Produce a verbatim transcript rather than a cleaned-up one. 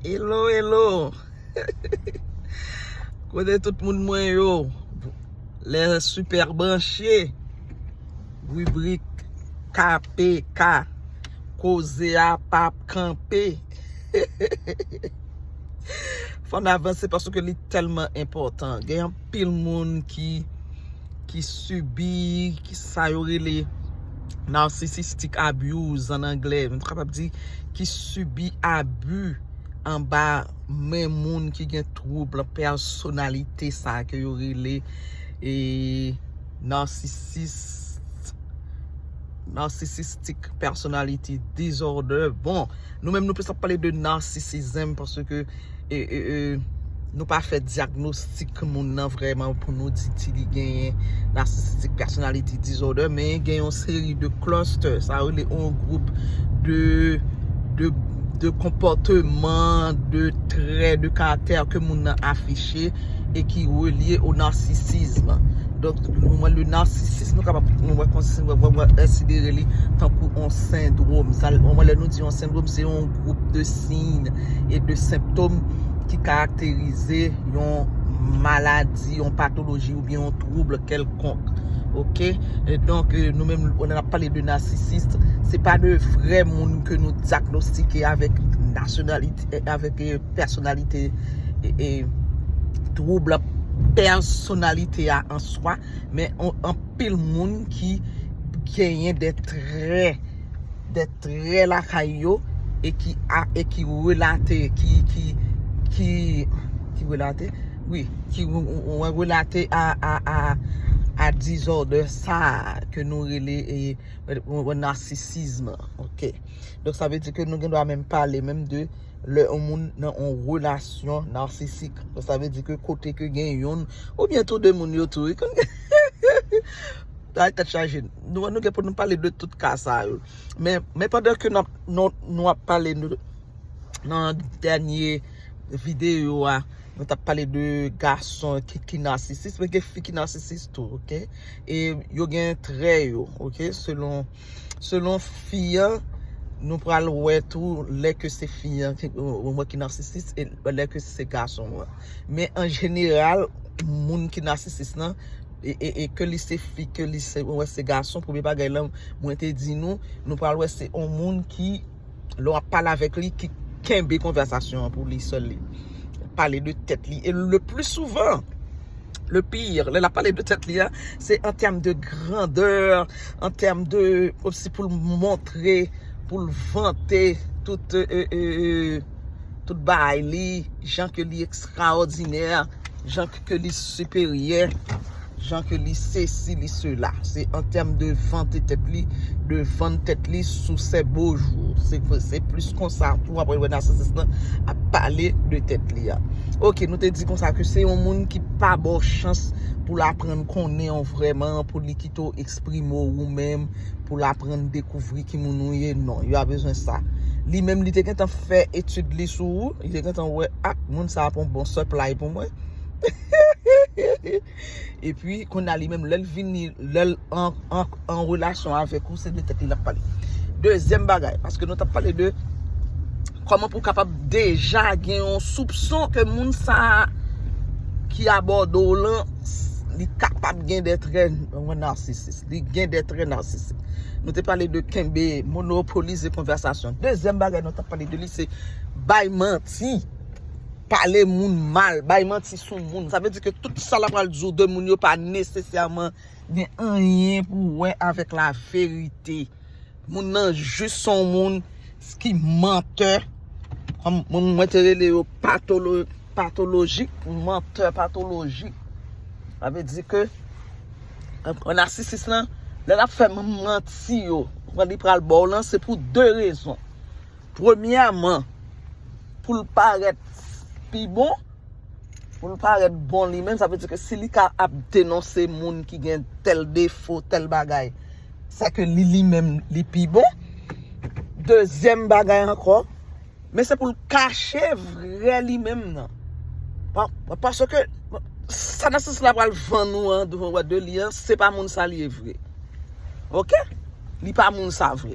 Hello, hello. Kote tout moun mwen yo? Lè sipè branche. Ribrik K P K. Koze a p ap kanpe. Fò n avanse paske li tèlman enpòtan. Gen anpil moun ki ki sibi, ki sa yo rele narcissistic abuse an anglè, m kapab di ki sibi abi anba men moun ki gen twoub pèsonalite sa ke yo rele e, narcissist, narcissistic personality disorder. Bon, nou menm nou plis ap pale de narcissism paske e, e, e, nou pa fè dyagnostik moun nan vrèman pou nou di ti li genyen narcissistic personality disorder, men gen yon seri de cluster, sa rele yon gwoup de, de, de konpòteman, de trè, de karaktè ke moun nan afiche e ki relye o narsisizm. Donk, nou wè le narsisizm, nou kapab nou wè konsi, wè, wè, wè, konsidere li tankou yon sendwòm. Sa, nou wè lè nou di yon sendwòm, se yon gwoup de siy e de senptòm ki karakterize yon maladi, yon patoloji oubyen yon twoub kèlkonk. Oke? E donk, e, nou menm, lè n ap pale de narsisist, se pa de vrè moun ke nou dyagnostike avèk nasyonalite, avèk, e, pèsonalite, e, e, twoub pèsonalite a an swa, men an, anpil moun ki genyen de trè, de trè lakay yo e ki a, e ki relate, ki, ki, ki, ki relate, wi, ki w-, w-, w-, relate a, a, a, a disorder sa ke nou rele, e, e, e, narsisizm. Oke. Donk, sa vle di ke nou gen dwa menm pale menm de lè yon moun nan yon relasyon narsisik. Donk, sa vle di ke kote ke gen youn, oubyen tou de moun yo tou, wi, konn gen, ay, tèt chaje. Nou, nou gen pou nou pale de tout ka sa yo. Men, men pandan ke n ap, nou, nou ap pale, nou, nan dènye videyo a, nou t ap pale de gason ki, ki narsisis, men gen fi ki narsisis tou, oke? E yo gen trè yo, oke? Selon, selon fi an, nou pral wè tou lè ke se fi an ki, ou wè ki narsisis, e lè ke se gason an. Men an jeneral, moun ki narsisis lan, e, e, e ke li se fi, ke li se, ou wè se gason, premye bagay lan, mwen te di nou, nou pral wè se yon moun ki lè w ap pale avèk li, ki kenbe konvèsasyon an pou li sèl li. Pale de tèt li. E le pli souvan, le pire, lè l ap pale de tèt li a, se an tèm de grandè, an tèm de, kòmsi pou l montre, pou l vante tout, e, e, e, tout bagay li, jan ke li ekstraòdinè, jan ke li siperyè, jan ke li sesi, li sela. Se an tèm de vante tèt li, de vann tèt li sou ses beaux jours. Se, se plis konsa tou, apre wè narsisist lan ap pale de tèt li a. Oke, nou te di konsa ke se yon moun ki pa ba w chans pou l aprann konnen w vrèman, pou li kite w eksprime w ou menm, pou l aprann dekouvri ki moun ou ye. Non, yo pa bezwen sa. Li menm, li te gentan fè etid li sou ou, li te gentan wè, ah, moun sa a pran bon supply pou mwen. Epi, kounye a li menm, lè l vini, lè l an, an, an relasyon avèk ou, se de tèt li l ap pale. Dezyèm bagay, paske nou t ap pale de kòman pou w kapab deja gen yon soupson ke moun sa a ki abòde w lan, li kapab gen de trè narsisist. Li gen de trè narsisik. Nou te pale de kenbe, monopolize konvèsasyon. Dezyèm bagay nou t ap pale de li, se bay manti. Pale moun mal, bay manti sou moun. Sa vle di ke tout sa l ap pral di w de moun yo pa nesesèman gen anyen pou wè avèk laverite. Moun nan jis se yon moun ki mantè. Kòm moun mwen te rele yo patolo-, patolojik, mantè patolojik. Sa vle di ke, e, narsisist lan, lè l ap fè manti yo, lè li pral ba w lan, se pou de rezon. Premyèman, pou l parèt pi bon, pou l parèt bon li menm, sa vle di ke si li ka ap denonse moun ki gen tèl defo, tèl bagay, se ke li, li menm, li pi bon. Dezyèm bagay ankò, men se pou l kache vrè li menm nan. Pa-, paske sa narsisist la pral vann ou an, de, de li an, se pa moun sa li ye vre. Oke? Li pa moun sa vre.